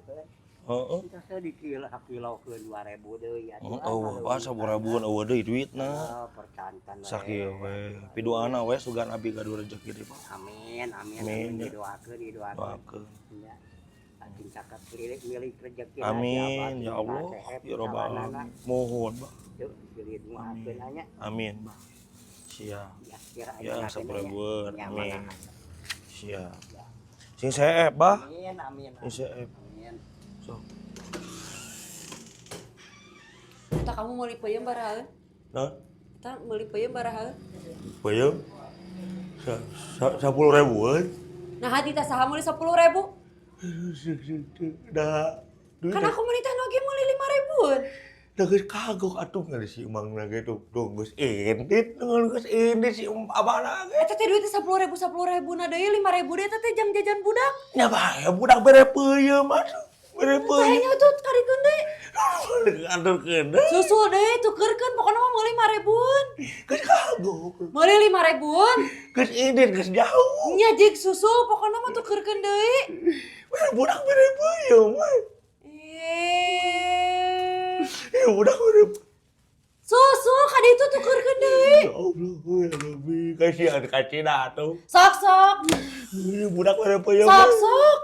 Keun. Heeh. Entah dikilo sakilokeun 2000 deui atuh. Eueuh, Bah, 10 ribuan eueuh deui duitna. Oh, percantan we. Sakieu we. Piduana we sugan abi gaduh rezeki deui, Bah. Amin, amin, Amin, amin. ya. Didoakeun, didoakeun. Doakeun. Ya. Saking cakep milik milik rezeki. Amin ya Allah ya Rabbal alamin. Mohon, Bah. Amin. Nya. Amin, Bah. Siap. Ya, kira Ya, 10 ribuan. Ya, Amin. mana. Siap. Sing seep, Bah. Amin, amin. Sing seep. Amin. Sok. Eta kamu meuli peuyeum barahaeun? Nah, Eta meuli peuyeum barahaeun? Peuyeum. 10 ribuan. Nah, hati teh saha meuli 10.000? Dah. Duit Kan aku meuli teh oge meuli 5 ribuan. Da geus kagok atuh ngan si Emang na ge tuh geus indit, geus indit si abah ge. Eta teh duit 10.000 10.000 na deui 5.000 deui eta teh jang jajan budak. Nya bae budak bere peuyeum atuh. Bere peuyeum. Kayaknya tuh karikeun deui. Anterkeun deui. Susul deui tukeurkeun, pokoknya mah meuli 5 ribuan. Geus kagok. Meuli 5 ribuan. Geus indit, geus jauh. Nya jig susul, pokoknya mah tukeurkeun deui. Bere budak bere peuyeum we. Eh. Ya budak bere. Susul ka ditu tukeurkeun deui. Ya Allah, ya Rabbi, kasihan kacina atuh. Sok sok. Budak bere peuyeum. Sok sok.